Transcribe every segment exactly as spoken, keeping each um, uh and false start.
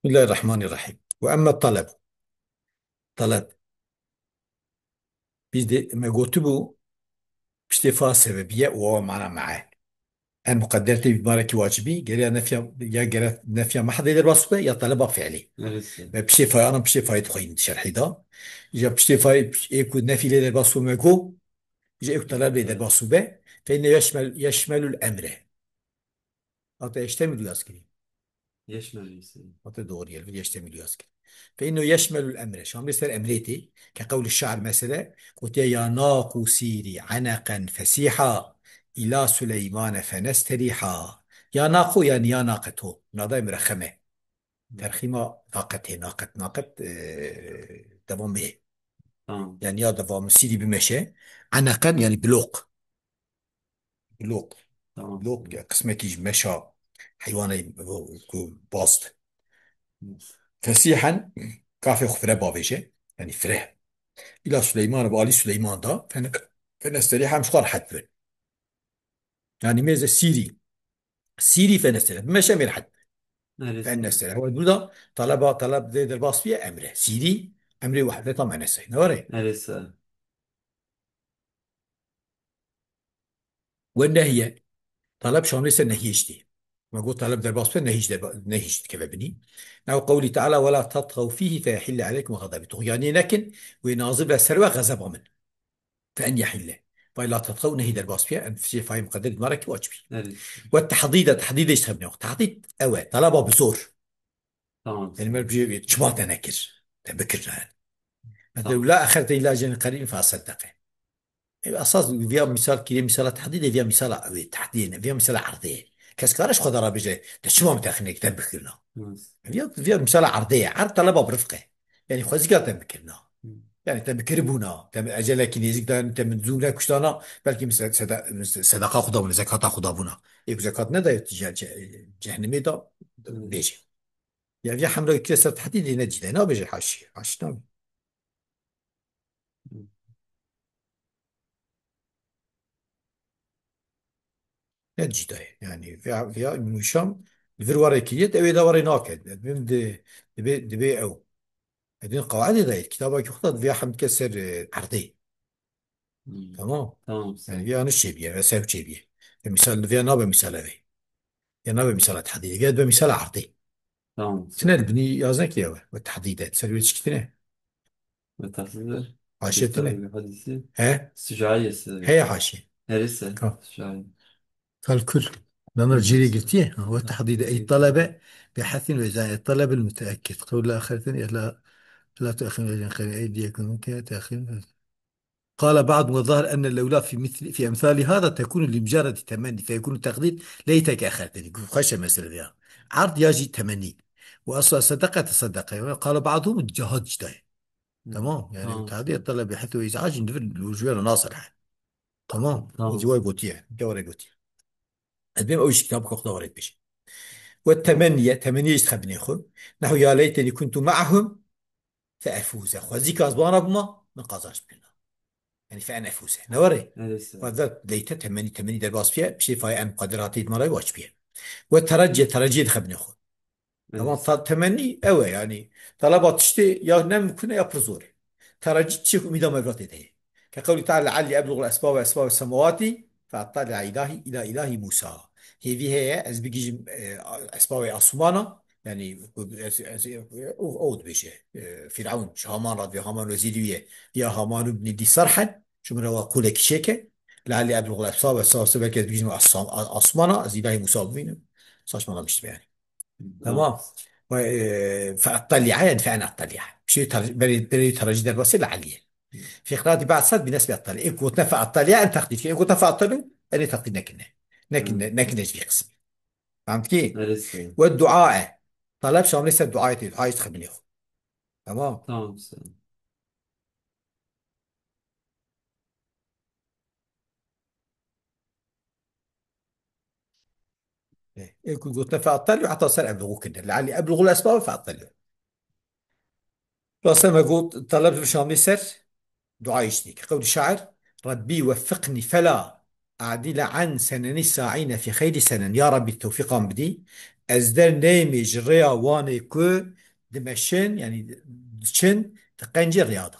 Bismillahirrahmanirrahim. Ve emme taleb. Taleb. Biz de me gotibû, piştê fa sebebiye û wa mana me'e. En muqedder tê bi marekî wacibî, gere ya nefya, ya gere nefya mehdê derbas be, ya taleba fiilî. Evet. Ve piştê fayê, ana piştê fayê dixweyîn şerhî da. Ya piştê fayê, ê ku nefî lê derbas bû me go, ji ê ku taleb lê derbas bû be, fe inne yeşmel, yeşmelul emre. Hatta yeştemilu yaz kirî. Yeşmel mesela. Hatta doğru yer, bir yeştemilu yaz kirî. Fe inne yeşmelul emre. Şamlê ser emrê tê. Ke qewli şair mesele, gotiye ya naqu sîrî eneqen fesîha ila Süleymane fenesterîha. Ya naqu yani ya naqe to. Nada emre xeme. Terxîma naqetê, naqet, naqet, e, devam bê. Tamam. Yani ya devam sîrî bimeşe. Eneqen yani blok. Blok. Tamam. Blok ya qismekî ji meşa heywanê ku bast. Fesîhen kafê xwe fire bavêje. Yani fire. Ila Süleyman bi alî Süleyman da fen-, fenesterîha em ji xwe rehet bin. Yani mêze sîrî. Sîrî fenesterîha. Bimeşe em ê rehet bin. Evet. Fenesterîha. Ve burada taleba, taleb dê derbas biye emre. Sîrî emrê wehdeta menese. Ne var e? Evet. Ve nehye. Taleb şamlê ser nehiyê jî tê. Me got taleb derbas be, nehî jî derba-, nehî jî dikeve binî. Nav qewlî Teala, "Ve la tatxew fîhî feyehille aleykum xedabi." Tuxyaniyê nekin, wê nazil be ser we xezeba min. Fe en yehille. Vay la tatxew nehî derbas biye, em fişê fayê muqedder dîmara ki wacibi. Evet. Ve tehdîde, tehdîde işte hebne. Tehdîd ew e, talaba bi zor. Tamam. Yani me bije çima te nekir, te bikirna yani. Mesela Tamam. La exerte ila cenin qerîbin fe aseddeke. E, esas viya misal kirê misala tehdîdê, viya misala, e, tehdîdê ne, viya misala erdê. Kes kare ji xwe de rabêje, te çima min texîne ki te bikirna? Evet. Viya, viya misala erdê ye. Erd taleba bi rifqe. Yani xwezîka te bikirna. Hı. Yani te bikiribûna, te min ecelekî nêzik dan, te min zû nekuştana, belkî min se-, seda-, min se-, sedaqa xwe dabûna, zekata xwe dabûna. Ê ku zekat nedaye, tu ce-, ce-, cehennemê da, Hı. bêje. Ya viya hemle kire ser tehdîdê ne cîde, nabêje haşî, haşî nabê. Ne cîde ye. Yani viya, viya nûşan li vir warê kiriye, ew ê de warê nake. Dibê, dibê, dibê ew. Edin qewaidê de, kitaba ki xwe de viya hem dike ser, e, erdê. Hmm. Tamam. Tamam. Yani viya ne çêbiye, ve sev çêbiye. E, misal viya nabe misal ev. Ya nabe misala tehdîdê. Viya dibe misala erdê. Tamam. Tine li binî yaznek diye ve. Ve tehdîde. Ser wê çikî tine. Ve tehdîde. Haşiye tine. Tehdîde hadisi. He? Şucaiyesi. He haşiye. Neresi? Tamam. Şucaiye. Kalkül. Lanlar cîrê girtiye. Ha, ve tehdîde. Ey talebe. Bi hasin ve zayet talebe müteakkid. Kavle ahiretin ya la, la tuakhim ve cenkhari eydiyekum ke teakhim. قال بعضهم: والظاهر أن اللولا في مثل، في أمثال هذا تكون لمجرد التمني، فيكون التقدير ليتك أخرتني. Xweş e mesele ya. Erd ya jî temennî. وأصل صدق تصدق. قال بعضهم cihad jî daye. Tamam. Yani Tamam. Tehdîd talebe hethî ve îz'acin divir li ji we re nasir he. Tamam. Tamam. Êdî way gotiye. De were gotiye. Ez bêm ew ji kitabê xwe da were bêjim. Ve temenniye, temenniye jî dixebinê xwe. Nehu ya leyteni kuntu ma'ahum fe efuze. Xwezîka ez bana bûma, min qazanç bikirna. Yani fe en efuze. Ne were? Evet, evet. Ve da leyte temenni, temenni derbas biye, piştê fayê en muqedder hatî dîmara wî wacibiye. Ve tereciye, tereciye dixebinê xwe. Evet. Ama ta-, temenni ew e yani. Taleba tiştê ya ne mimkun e ya pir zor e. Tereci tiştê ku umîda me vira tê de ye. Ke qewlî Teala, "Le'ellî ebluğul esbab ve esbab semawatî fe ettali'a ilahi, ila ilahi Musa." Hêvî heye ez bigihîjim, e, esbabê asmana, yani, ez, ez, o, o dibêje, e, Fîrewn, ji Haman re dibê, Haman wezîrî wî ye. Ya Haman ibni li serhen, ji min re wa qûlekî çêke. Le'ellî ebluğul esbab ve esbab, belkî ez bigihîjim as-, asmana, ez ilahi Musa bibînim. Saçmalamıştım yani. Tamam. Tamam. Ve, e, fe ettali'a, yani fe en ettali'a. Bir şey tar-, beri, beri taracı derbası le'ellî. Fî qira'atî ba'd sad bi nesbi ettali. Ê gotine fe ettali'a en teqdîr. Ê gotine fe ettali, en ê teqdîr nekine. Nekine, Hı. nekine ji vî qismî. Fehmtî? Neresi? Ve dua e. Taleb şamlê ser dua e. Dua e xebinê xwe. Tamam. Tamam, sen. Ê, ê ku gotine fe'telû heta ser ebluğu kirine. Le'ellî ebluğul esbab fe'telû. Rastê me got, taleb bi şamlî ser dua işte. Qewlî şair, Rabbî weffiqnî fela أعدل عن سنن الساعين في خيل سنن. Ya Rabbî tewfîqan bidî. Ez derneyimê ji rêya wanê ku dimeşin, yanî diçin, di qencê rêya de.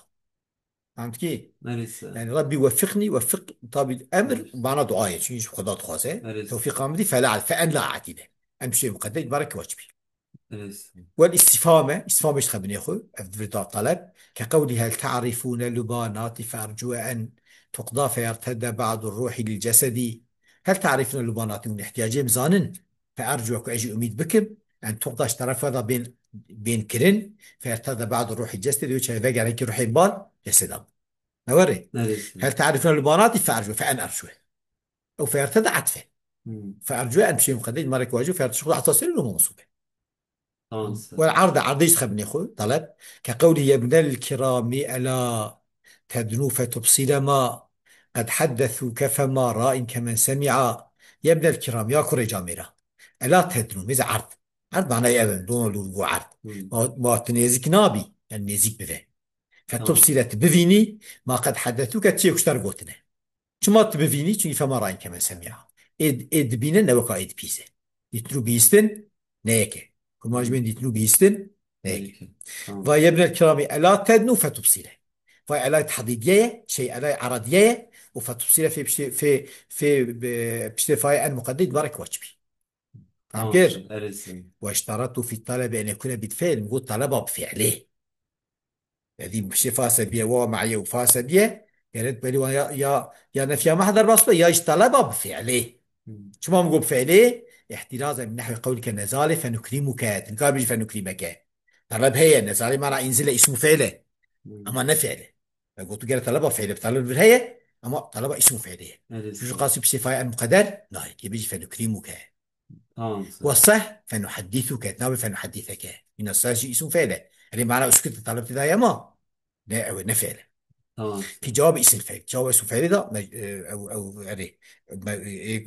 Fehmtikî? Neresi? Yani Rabbi weffiqni, weffiq tabi emir, Evet. Mana dua ye. Çünkü Xweda dixwaze. Evet. Tewfîqan bidî, fela, fe en la adile. Em şê muqedder, ibarek ki wacibi. Evet. Wal istifame, istifame işte xebinê xwe, ev divir da talep. Ke qewli hel ta'rifune lubanati fe ercu en tuqda fe yertedde ba'du ruhi lil cesedi. Hel ta'rifune lubanati, hûn ihtiyacê em zanin. Fe ercu, ku ez jî umîd bikim. En tuqda ji terefa da bên, bên kirin. Fe yertedde ba'du ruhi cesedi, wê çaye vegerekî ruhê bal, ceseda. Ne were? Neresi? Hel ta'rifune lubanati fe ercu, fe en ercu. Ew fe yertedde atfe. Hmm. Fe ercu en pişê muqedder, ibarek ki wacibi, fe yertedde şuxul atasir lo mansube. Tamam, sir. Wal arda, arda işte xebinê xwe, talep. Ke qewli yebnel kirami ela tednu fe tubsire ma qed haddesuke fema ra'in kemen semi'a. Yebnel kiram, ya kurê camêra. Ela tednu, mêze ard. Ard manayê ev in, dona lûr bû ard. Hmm. Ma, ma tu nêzik nabî, yani nêzik bive. Fe Tamam. tubsire, tu bivînî, ma qed haddesuke, tiyê kuşter gotine. Çima tu bivînî? Çünkü fema ra'in kemen semi'a. Ê, ê dibîne ne weka ê dibîze. Dîtin û bihîstin ne yek e. Kurmancî bên dîtin û bihîstin ne yek e. Peki, tamam. Vay yebnel kirami, ela tednu fetubsire. Vay elay tahdîdiye ye, şey, elay aradiye ye û fetubsire fê piştê, fê, fê, be, piştê fayê en muqedder, ibarek ki wacibi. Tamam, Fehmkir? Erê sir. Weştaratu fi talebi en yekune bil fi'l, min got taleba bi fi'lê. Yadî bi şê fase biye, wa me'ye û fase biye, gerek belî wan ya, ya, ya nefya mahd derbas be, ya jî taleba bi fi'lê. Hmm. Çima min got bi fi'lê? Îhtîraze min nehwî qewlike nezalê fenukrimuke. Nika bêjî fenukrimeke. Taleb heye, nezalê mana înzile îsmû fi'l e. Hmm. Ama ne fi'l e. Ve gotu gere taleba fi'lê, taleb vir heye, ama taleba îsmû fi'lê ye. Evet. Çû qasî bi sifayê en muqeder, nayê. Yê bêjî fenukrimuke. Tamam, sir. Ve seh fenuhaddisuke, nabê fenuhaddiseke. Yine seh jî îsmû fi'l e. Erê mana uskut taleb tê daye ama. Ne, ew ne fi'l e. Tamam. Fi cevabê îsmî fi'l. Cevabê îsmî fi'lê de, me, e, ew, ew, erê. Me, e, e,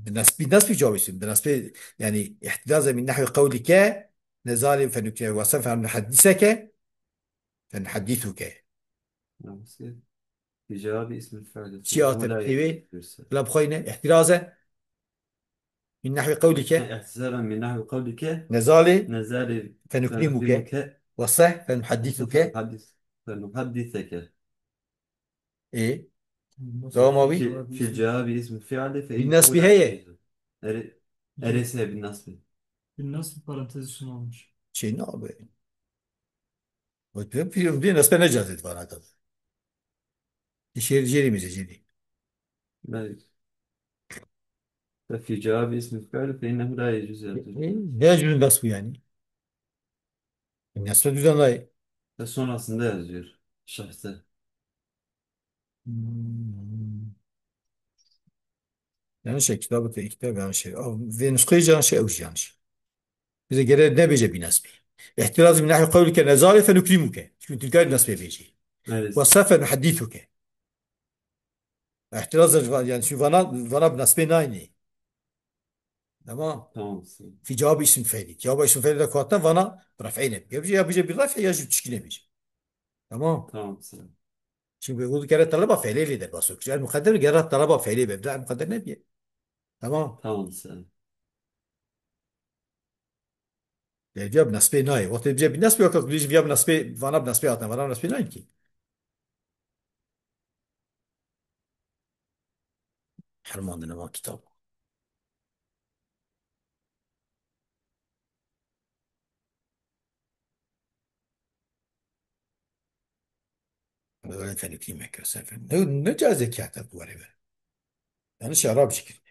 bi nasbî, nasbî cevabê îsmî. Bi nasbî, yani, îhtiraze min nehwi qewlike, nezalê fenukrimuke, ve seh fenuhaddiseke, fenuhaddisuke. Tamam, sir. Fi cevabê îsmî fi'l. Çi hate bi pêvê? Bila bixweyne, îhtiraze. Min nehwî qewlike. Îhtiraze min nehwî qewlike. Nezalê. Nezalê fenukrimuke. Fenukrimuke. Ve seh fenuhaddisuke. Fenuhaddis-, fenuhaddiseke. Ê? Dewama wî? Fi, fi cevabê îsmî fi'lê fe Bin nasbî heye? Erê, erê sê bin nasbî. Bin nasbî parantez içine almış. Şey ne abi? Bak, ben biliyorum diye nasıl ne cazet bana kadar. Şiir, jêrî mi jêrî? Belê. Ve fi cevabê îsmî fi'lê fe innehu la yecûz yazıyor. Ne yecûz nasıl yani? Nasıl düzen ay? Ve sonrasında yazıyor. Şahse. Hmm. Yanlış şey, kitabı te kitabı yanlış şey. Vê nusxeyê yanlış şey, ew jî yanlış. Bize gere nebêje bi nasbî. Îhtiraz min nehwî qewlike nezalê fenukrimuke. Çünkü tu nikarî nasbê bêjî. Evet. Ve seh fenuhaddisuke. Îhtiraz, yani şu vana, vana bi nasbê nayne. Tamam. Tamam, sir. Fi cevabê îsmî fi'lî. Cevabê îsmî fi'lî de ku hatin vana bi ref'ê ne. Ya bêje, ya bêje bi ref'ê ya jî tişkî nebêje. Tamam. Tamam, sir. Çünkü bu kere taleba fi'lê lê derbas kir. El muqedder gere taleba fi'lê be. Bila el muqedder nebiye. Tamam. Tamam, sir. Lê viya bi nasbê nayê. Wextê viya bi nasbê, weke kulî viya bi nasbê, vana bi nasbê hatin, vana bi nasbê nayên ki. Hermandine van kitab. Were fenî kîmek sefer. Ne, ne cazekî heta ku were ver. Yani şarab jî kir.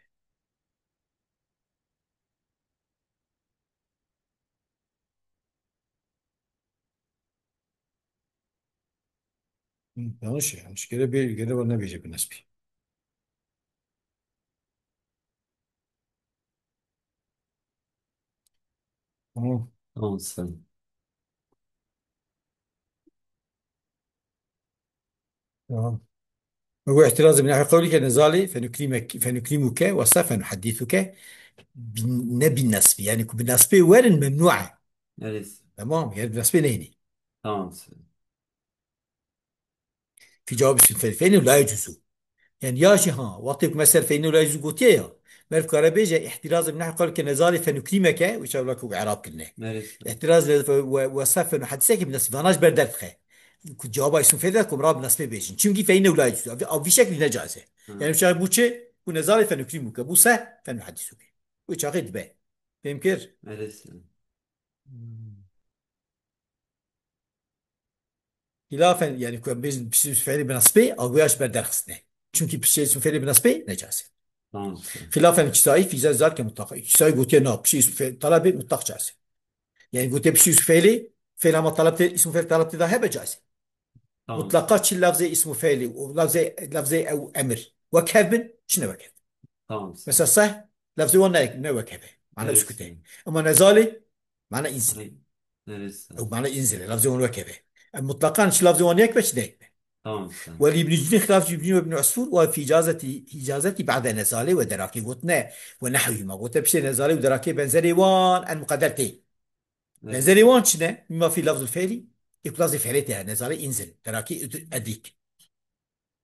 Hı, yanlış ya. Yanlış. Gene bir, gene var ne bece bir nesbi. Tamam. Tamam, sen. Tamam. Ve bu ihtirazı min ahli kavlike nezali fenukrimek, fenukrimuke ve sa fenuhaddisuke bin, ne bin nasbi. Yani ku bin nasbi werin memnu'a. Evet. Tamam. Yani bin nasbi neyni? Tamam, sen. Fi cevabî ismî fi'lî. Fe innehu la yecuzu. Yani ya jî ha, wextê ku me ser feyne û layî zû gotiye ya, meriv kare bêje, îhtiraz bi nehw qal ke nezalê fenûkrîmeke, wî çav la ku Erab kirine. Evet. Îhtiraz le ve, ve, ve sef fenûhedîseke bi nesî vana ji ber derdixe. Ku cewaba îsmû feyde ku mira bi nesbê bêjin. Çimkî feyne û layî zû. Ev, ev vî şeklî ne caiz e. Hı. Yani wî çaxê bû çi? Ku nezalê fenûkrîm bûke. Bû seh fenûhedîs bûke. Wî çaxê dibe. Fêm kir? Evet. Hmm. Xilafen, yani ku em bêjin piştî fiilê bi nesbê, a goya ji ber derxistine. Çimkî piştî îsmû fiilê bi nesbê necaiz e. Tamam. Xilafen Kisayî fî îcazê zalike mutlaka. Kisayî gotiye na, piştî îsmû fiil talebê mutlak caiz e. Yani gotiye piştî îsmû fiilê, fiil hema taleb tê, îsmû fiil taleb tê de hebe caiz e. Tamam. Mutlaka çi lafzê îsmû fiilê û lafzê, lafzê ew emir wek hev bin, çi ne wek hev. Tamam. Mesela seh, lafzê wan ne, ne wek hev e. Mana Evet. uskute. Ama nezalê, mana inzile. Evet. Ew mana inzile, lafzê wan wek hev e. Em mutlaqan çi lafzê wan yek be, çi ne yek be. Tamam. Welî Îbnî Cunî xilaf Îbnî ve Îbnî Usfûr ve fî îcazetî, îcazetî ba'de nezalê ve derakê gotine ve nehwî ma gote piştê nezalê û derakê benzerê wan en muqedder tê. Evet. Benzerê wan çi ne? Mîma fî lafzul fiilî, ê ku lafzê fiilê tê, nezalê inzil, derakê edîk.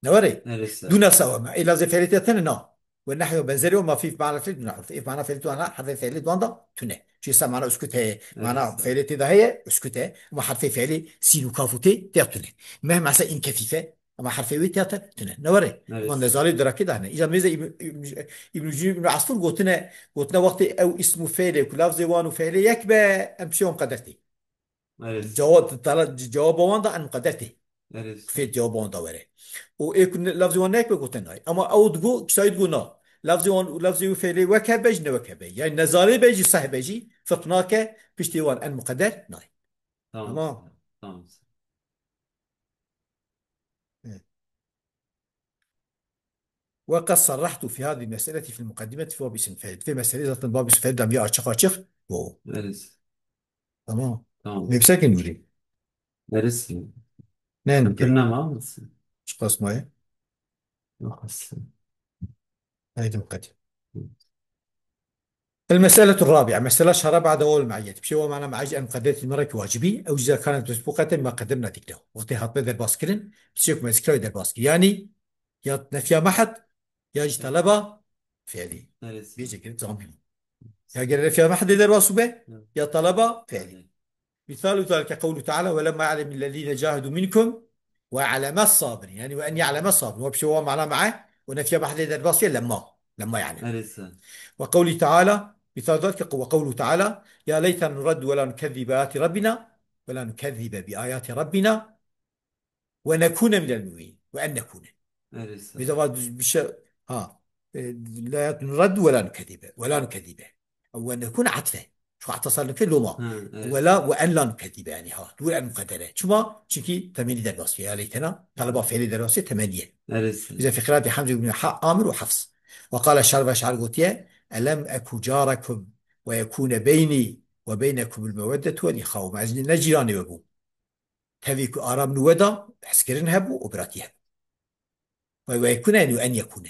Ne were? Neresi? Dûna seweme. Ê lafzê fiilê tê tene na. Ve nehwî benzerê wan ma fî mana fiil dûna hurf. Ê mana fiilê wana herfê fiilê wan da tune. Çi se mana uskut heye, mana Neresi? fiilê tê de heye, uskut e. Ama herfê fiilê sîn û kaf û tê tê tune. Meh mesela in kefife, ama herfê wê tê te tune. Ne were? Neresi? Ama nezalê derakê de hene. Îca mêze Îbn-, Îbn-, Îbn Cunî Îbn Asfur gotine, gotine wextê ew îsm û fiilê ku lafzê wan û fiilê yek be, em pişê wan qeder tê. Evet. Cewab, tala-, cewaba wan da en muqedder tê. Evet. Fê cewaba wan da were. Û ê ku ne, lafzê wan nek be gote nayê. Ama ew digo, Kisayî digo na. Lafzê wan, lafzê wî fêlê wek hebe jî ne wek hebe. Yani nezalê be jî seh be jî, firq nake, piştê wan en muqedder nayê. Tamam. Tamam. Tamam. Evet. وقد صرحت في هذه المسألة في المقدمة في باب اسم الفاعل. Vê meselê zaten bab ism fiil de ya açık açık bu. Evet. Tamam. Tamam. Yüksek indiri. Neresi? Ne indiri? Hatırlamam mısın? Çıkasmaya. Yok aslında. Haydi bakalım. المسألة الرابعة، mesele şara بعد واو المعية. Pişê wa mana me'ayê em qedertî me re ki wacibî, ew jî kanê mesbuqeten ma qedemna diklew. Wextê hatbe derbas kirin, pişê ku me zikra derbas kir. Yani, ya nefya mahd, ya jî taleba fiilî. Neresi? Bêje kirin, zambî. Ya gere nefya mahdê derbas be, Evet. ya taleba fiilî. Evet. مثال ذلك قوله تعالى: ولما يعلم الذين جاهدوا منكم ويعلم الصابرين. Yani وأن يعلم الصابرين. Wa pişê wa mana me'e, û nefya mahdê derbas kir, lemma. Lemma yani. Neresi? وقوله تعالى، مثال ذلك، وقوله تعالى: يا ليتنا نرد ولا نكذب بآيات ربنا، ولا نكذب بآيات ربنا، ونكون من المؤمنين. وأن نكون. Neresi? Bir de var düz bir şey, ha, e, لا نرد ولا نكذب، ولا نكذب. Ew ونكون atfe. Şu atfe sar nike loma. Ha, evet. Wela ve en la nukedibe yani ha. Dur en mukaddere. Çima? Çünkü temenî derbas ya leytena. Taleba fiilî derbas ya temenniye. Neresi? Bize fikra di Hamza ibn Ha-, Amir ve Hafs. Ve kâle Şar ve Şar gotiye: "Elem eku carakum ve yekune beyni ve beynekumul meveddetu vel ihavu." Ez ne cîranê we bûm. Tevî ku aram nû we da, hezkirin hebû û biratî hebû. Ve, ve yekune, yani en yekune.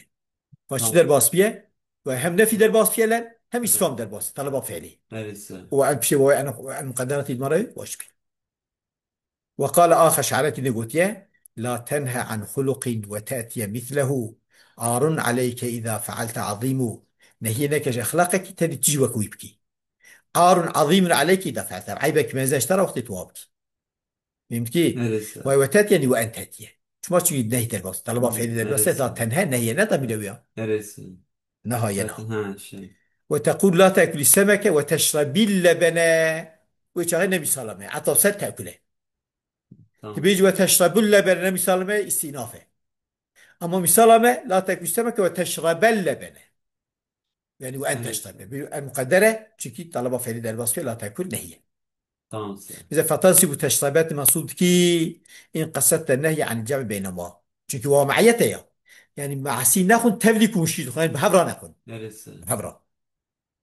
Ve çi Tamam. derbas biye? Ve hem nefî derbas biye len, hem istifam derbas. Taleba fiilî. Neresi? Ve en pişê ve en, en muqedderatî mare, ve şikir. Ve kâle axa şaretî ne gotiye: "La tenhe an xuluqin ve te'tiye mislehu. Arun aleyke izâ fealte azîmu." Nehiyê neke ji exlaqekî te dî tijî wek wî bikî. Arun azîmun aleyke izâ fealte. Eybek meze ji te re wextê tu wa bikî. Fehmtî? Neresi? Ve, ve tet yani ve en tetiye. Çima çünkü nehy derbas. Taleba fiilî derbas. Neresi? La tenhe nehiye ne da milewiya. Neresi? Nehaye na. Zaten ha şey. Ve tekul la te'kulî semeke ve teşrebil lebene. Ve çağı ne misalame. Hatta ser te'kule. Tamam. Tibêj ve teşrebul lebene ne misalame istinafe. Ama misalame la te'kulî semeke ve teşrebel lebene. Yani ve en Hı. teşrebe. Bir en mukaddere çünkü taleba fiilî derbas fiil la tekul nehiye. Tamam. Bize fetansibu teşrebet mensub ki in qesette nehye an cem beynema. Çünkü wa me'iyete ya. Yani me'asî nexun tevlî ku muşkî dixun. Yani bi hevra nexun. Neresi? Bi hevra.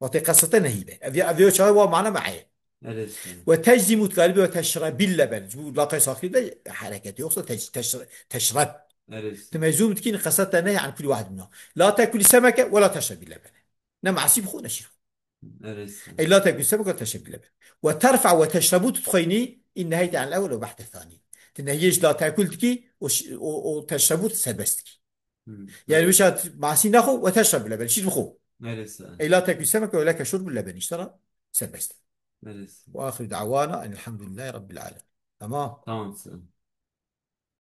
Wextê qesete nehî be. Ev ya, ev ya çawa wa mana me'e. Neresi? Ve teczimu galibi ve teşrebil leben. Bu la qey sakî de hareket yoksa tec-, teşre-, teşreb. Neresi? Tu meczum dikin qesete ne yani kulli wahid minha. La tekuli semeke ve la teşrebil lebene. Ne me'asî bixwe ne şîr. Neresi? Ey la tekuli semeke ve teşrebil leben. Ve terfa ve teşrebu tu dixweyni in neheyte anil ewel ve behte thani. Tu nehiyê ji la tekul dikî û ş-, û, û teşrebu tu serbest dikî. Hmm. Yani wişa masî nexwe ve teşreb leben, şîr bixwe. Neresi? Ey la tekû semek ve leke şurbu leben, îşte ra serbest. Neresi? Ve axiru da'wana enelhamdülillahi rabbil alemin. Tamam. Tamam, sen.